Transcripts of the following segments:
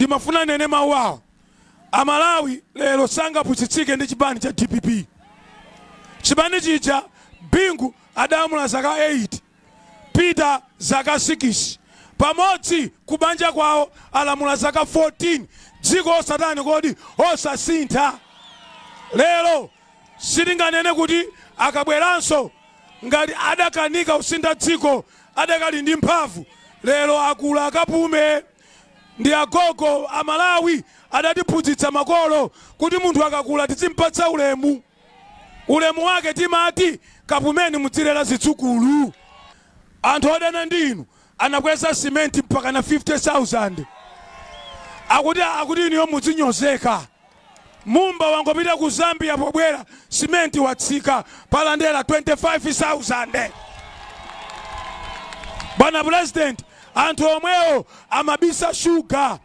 Ndimafuna nene mawu awa: Amalawi lero sangapusitsike ndi chipani cha DPP. Chipani chija, Bingu adalamula zaka 8, Peter zaka 6, pamodzi kubanja kwawo alamula zaka 14, dziko osatani kodi? Osasintha. Lero sitinganene kuti akabweranso, ngati adakanika kusintha dziko adakali ndi mphamvu, lero akulu akapume ndi agogo. Amalawi adatiphunzitsa makolo kuti munthu akakula tizimpatsa ulemu. Ulemu wake timati kapumeni, mudzilera zidzukulu. Anthu odana ndi inu anakweza simenti mpaka na 50,000, akuti inuyo mudzinyozeka. Mumba wangopita ku Zambia, pobwera simenti watsika, palandera 25,000. Bwana President, anthu omwewo amabisa shuga,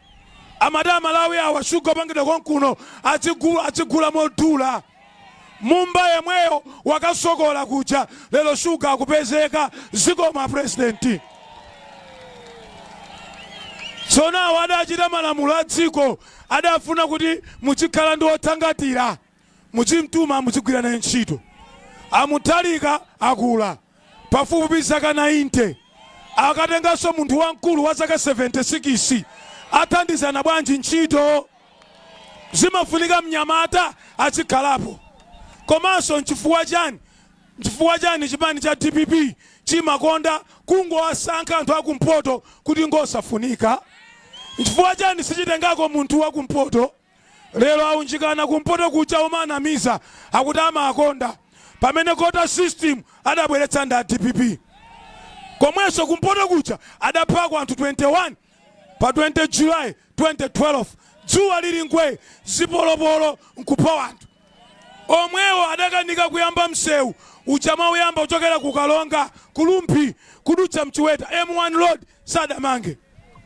amati Amalawi awa shuga opangidwa konkuno adzigula modula. Mumba yemweyo wakasokola kuja, lero shuga akupezeka. Zikomo, President. Tsono awo adachita malamulo a dziko, adafuna kuti muzikhala ndi othangatira, muzimtuma, muzigwira naye ntchito. Amuthalika akula pafupifupi zaka 90, akatenganso munthu wamkulu wa zaka 76, athandizana bwanji ntchito? Zimafunika mnyamata azikhalapo. Komanso nchifukwa chani chipani cha DPP chimakonda kungowasankha anthu akumpoto kuti ngosafunika? Nchifukwa chani sichitengako munthu wakumpoto? Lero aunjikana kumpoto kucha, umanamiza akuti amakonda, pamene quota system adabweretsa ndi a DPP. Komwenso kumpoto kucha adaphako anthu 21 pa 20 July 2012, dzuwa lili ngwe, zipolopolo nkupha anthu. Omwewo adakanika kuyamba msewu uja mauyamba kuchokera ku Kalonga, ku Rumphi, kudutsa Mchiweta, M1 Road sadamange.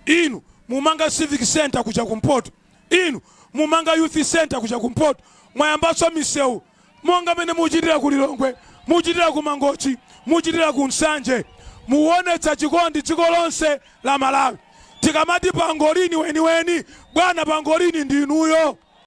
Inu mumanga civic center kuja kumpoto, inu mumanga youth center kuja kumpoto, mwayambanso misewu monga mene muchitira ku Lilongwe, muchitira ku Mangochi, muchitira ku Nsanje. Muonetsa chikondi dziko lonse la Malawi. Tikamati pangolini weniweni, bwana, pangolini ndinuyo.